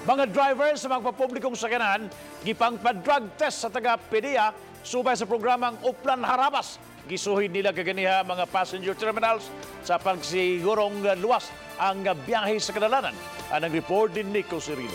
Mga driver sa mga publikong sakyanan gipang pa-drug test sa taga PDEA subay sa programang Oplan Harabas. Gisuhid nila kaganiha mga passenger terminals sa pagsigurong luwas ang biyahe sa kadalanan. Anang report din Nico Cirilo.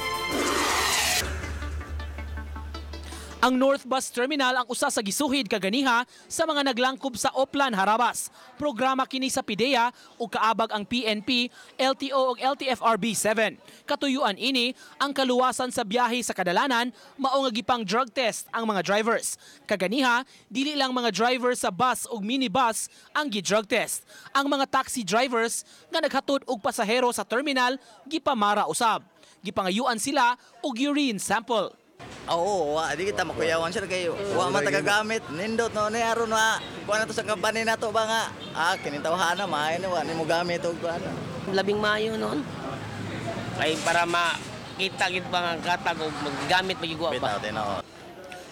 Ang North Bus Terminal ang usa sa gisuhid kaganiha sa mga naglangkob sa Oplan Harabas. Programa kini sa PDEA ug kaabag ang PNP, LTO ug LTFRB 7. Katuyuan ini ang kaluwasan sa biyahe sa kadalanan, mao nga gipang drug test ang mga drivers. Kaganiha, dili lang mga drivers sa bus ug minibus ang gi-drug test. Ang mga taxi drivers nga naghatod og pasahero sa terminal gipamara usab. Gipangayuan sila og urine sample. Oo, wa di kita makuyawan, sir, kay wa man tagagamit. Nindot no ni aron wa kuan na to sa company na to ba nga kining tawhana maayo na wa nimo gamit og kuan. Labing maayo noon. Kay para makita gid ba nga katag og maggamit magigwa ba. Bitaw tinuod.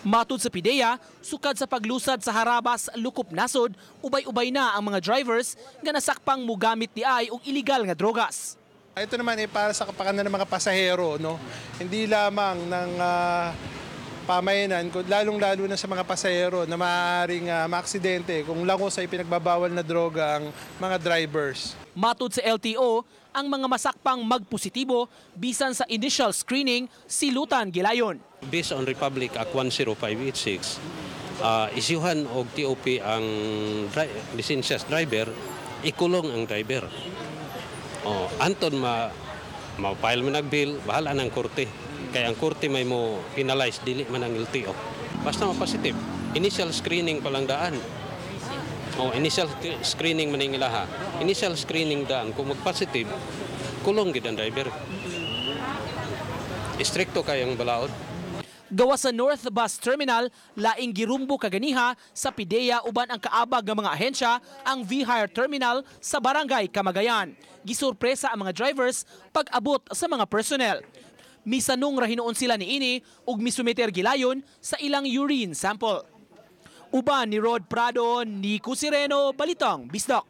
Matud sa PDEA, sukad sa paglusad sa Harabas Lukop Nasod, ubay-ubay na ang mga drivers nga nasakpang mugamit di ay og iligal nga drogas. Ito naman ay para sa kapakanan ng mga pasahero, no? Hindi lamang ng pamayanan, lalong-lalo na sa mga pasahero na maaaring maaksidente kung langos ay pinagbabawal na droga ang mga drivers. Matud sa LTO, ang mga masakpang magpositibo bisan sa initial screening, silutan gilayon. Based on Republic Act 10586, isyuhan og TOP ang lisensya sa driver, ikulong ang driver. Oh, anton ma ma-file man bill, bahala ng korte. Kay ang korte may mo penalize, dili man ang LTO. Basta ma-positive. Initial screening pa lang daan. Oh, initial screening man ang ilaha. Initial screening daan kung mag-positive, kulong gid ang driver. Istrikto kayang balaod. Gawas sa North Bus Terminal, laing girumbo kaganiha sa PDEA uban ang kaabag ng mga ahensya ang V-Hire Terminal sa Barangay Kamagayan. Gisurpresa ang mga drivers pag-abot sa mga personnel. Misanong ra hinuon sila niini ug misumiter gilayon sa ilang urine sample. Uban ni Rod Prado, Nico Sireno, Balitang Bisdak.